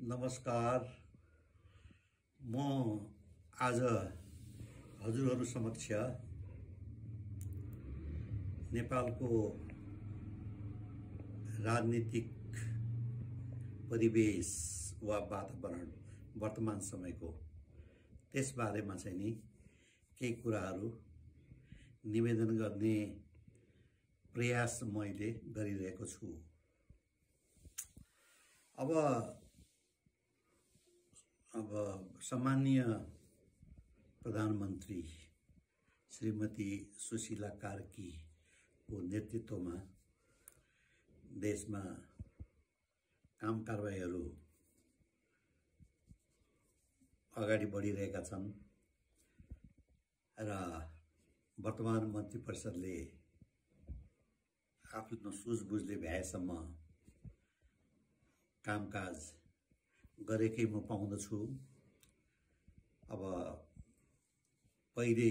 नमस्कार। म आज हजुरहरू समक्ष नेपालको राजनीतिक परिवेश वा वातावरण वर्तमान समयको त्यसबारेमा चाहिँ नि केही कुराहरू निवेदन गर्ने प्रयास मैले गरिरहेको छु। अब सामान्य प्रधानमन्त्री श्रीमती सुशीला कार्कीको नेतृत्वमा देशमा काम कारबाहीहरू अगाडि बढिरहेका छन् र वर्तमान मन्त्री परिषदले आफ्नो सुझबुझले भ्याएसम्म कामकाज गरेकै म पाउँदछु। अब पहिले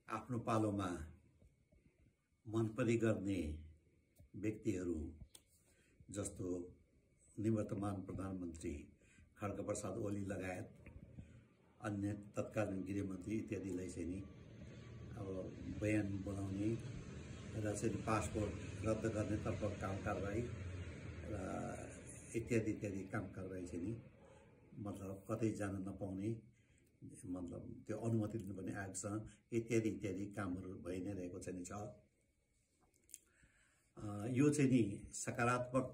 आफ्नो पालोमा मनपरी गर्ने व्यक्तिहरू जस्तो निवर्तमान प्रधानमन्त्री खड्गप्रसाद ओली लगायत अन्य तत्कालीन गृहमन्त्री इत्यादिलाई चाहिँ नि अब बयान बनाउने र चाहिँ पासपोर्ट रद्द गर्नेतर्फ काम कारबाही र इत्यादि काम कारबाही चाहिँ नि मतलब कतै जान नपाउने, मतलब त्यो अनुमति लिनुपर्ने आयोगसँग इत्यादि कामहरू भइ नै रहेको चाहिँ छ। यो चाहिँ नि सकारात्मक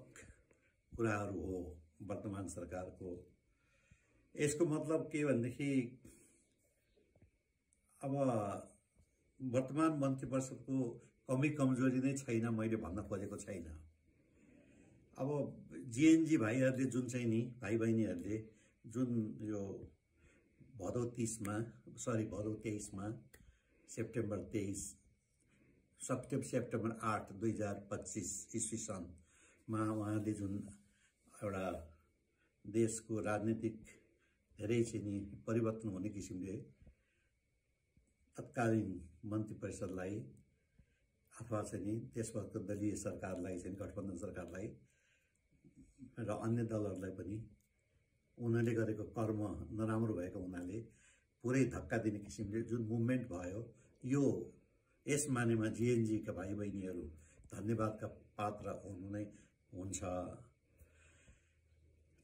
कुराहरू हो वर्तमान सरकारको। यसको मतलब के भनेदेखि अब वर्तमान मन्त्री परिषदको कमी कमजोरी नै छैन, मैले भन्न खोजेको छैन। अब जीएनजी भाइहरूले जुन चाहिँ नि भाइ बहिनीहरूले जुन यो भदौ 23मा सेप्टेम्बर 8 2025 ईस्वी सनमा उहाँले जुन एउटा देशको राजनीतिक धेरै चाहिँ नि परिवर्तन हुने किसिमले तत्कालीन मन्त्री परिषदलाई अथवा चाहिँ नि त्यसवखतको दलीय सरकारलाई चाहिँ गठबन्धन सरकारलाई र अन्य दलहरूलाई पनि उनीहरूले गरेको कर्म नराम्रो भएको हुनाले पुरै धक्का दिने किसिमले जुन मुभमेन्ट भयो, यो यस मानेमा जीएनजीका भाइ बहिनीहरू धन्यवादका पात्र हुनु नै हुन्छ।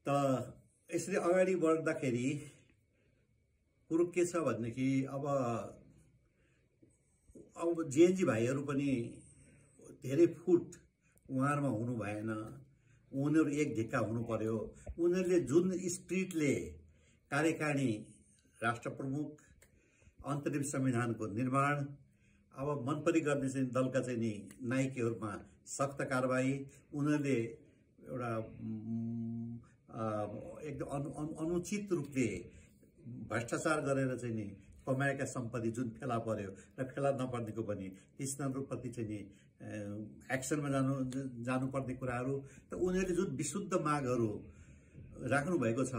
त यसरी अगाडि बढ्दाखेरि कुरो के छ भनेदेखि अब जीएनजी भाइहरू पनि धेरै फुट उहाँहरूमा हुनु भएन, उनीहरू एक ढिक्का हुनु पर्यो। उनीहरूले जुन स्पिरिटले कार्यकारिणी, राष्ट्र प्रमुख, अन्तरिम संविधानको निर्माण, अब मनपरी गर्ने चाहिँ दलका चाहिँ नि नायकहरूमा सख्त कारबाही, उनीहरूले एउटा एकदम अनुचित रूपले भ्रष्टाचार गरेर चाहिँ नि कमाएका सम्पत्ति जुन फेला पर्यो र फेला नपर्नेको पनि तिनीहरूप्रति चाहिँ नि एक्सनमा जानुपर्ने कुराहरू, त उनीहरूले जुन विशुद्ध मागहरू राख्नु भएको छ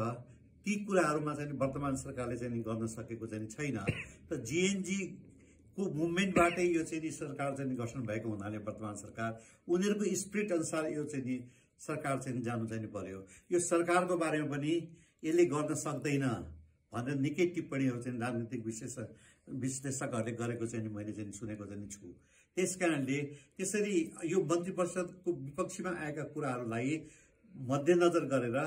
ती कुराहरूमा चाहिँ वर्तमान सरकारले चाहिँ नि गर्न सकेको चाहिँ छैन। त जीएनजी को मुभमेन्टबाटै यो चाहिँ नि सरकार चाहिँ गठन भएको हुनाले वर्तमान सरकार उनीहरूको स्पिरिट अनुसार यो चाहिँ नि सरकार चाहिँ जानु चाहिँ पर्यो। यो सरकारको बारेमा पनि यसले गर्न सक्दैन भनेर निकै टिप्पणीहरू चाहिँ राजनीतिक विश्लेषकहरूले गरेको चाहिँ मैले चाहिँ सुनेको चाहिँ छु। त्यसकारणले त्यसरी यो मन्त्री परिषदको विपक्षीमा आएका कुराहरूलाई मध्यनजर गरेर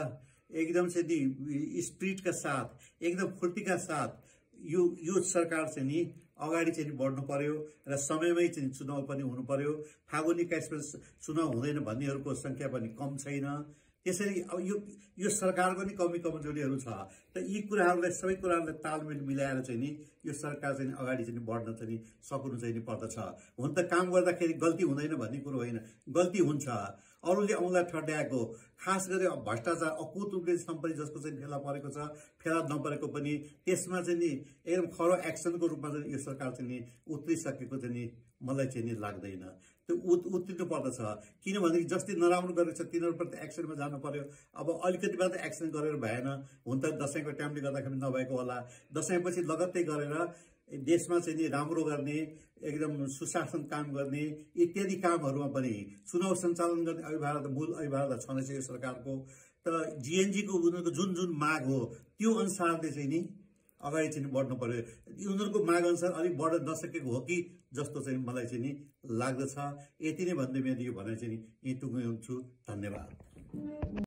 एकदम चाहिँ नि स्पिरिटका साथ, एकदम फुर्तीका साथ यो सरकार चाहिँ नि अगाडि चाहिँ बढ्नु पर्यो र समयमै चाहिँ चुनाव पनि हुनु पर्यो। फागुन 21मा चुनाव हुँदैन भन्नेहरूको संख्या पनि कम छैन। त्यसरी अब यो सरकारको नि कमी कमजोरीहरू छ। त यी कुराहरूलाई सबै कुराहरूलाई तालमेल मिलाएर चाहिँ नि यो सरकार चाहिँ अगाडि चाहिँ बढ्न चाहिँ सक्नु चाहिँ पर्दछ। हुन त काम गर्दाखेरि गल्ती हुँदैन भन्ने कुरो होइन, गल्ती हुन्छ। अरूले औँला ठड्याएको, खास गरी भ्रष्टाचार अकुत रूपले सम्पत्ति जसको चाहिँ फेला परेको छ, फेला नपरेको पनि त्यसमा चाहिँ नि एकदम खरो एक्सनको रूपमा चाहिँ यो सरकार चाहिँ नि उत्रिसकेको चाहिँ नि मलाई चाहिँ नि लाग्दैन। त्यो उत्रिनु पर्दछ, किनभनेदेखि जसले नराम्रो गरेको छ तिनीहरूप्रति एक्सनमा जानु पर्यो। अब अलिकति मात्र एक्सन गरेर भएन। हुन त दसैँको टाइमले गर्दाखेरि नभएको होला, दसैँपछि लगत्तै गरेर देशमा चाहिँ नि राम्रो गर्ने एकदम सुशासन काम गर्ने इत्यादि कामहरूमा पनि चुनाव सञ्चालन गर्ने अभिभावक मूल अभिभावक छँदैछ यो सरकारको। तर जीएनजीको उनीहरूको जुन जुन माग हो त्यो अनुसारले चाहिँ नि अगाडि चाहिँ बढ्नु पर्यो। उनीहरूको माग अनुसार अलिक बढ्न नसकेको हो कि जस्तो चाहिँ मलाई चाहिँ नि लाग्दछ। यति नै भन्दै मेरो यो भनाइ चाहिँ नि यहीँ टुङ्ग्याउँछु। धन्यवाद।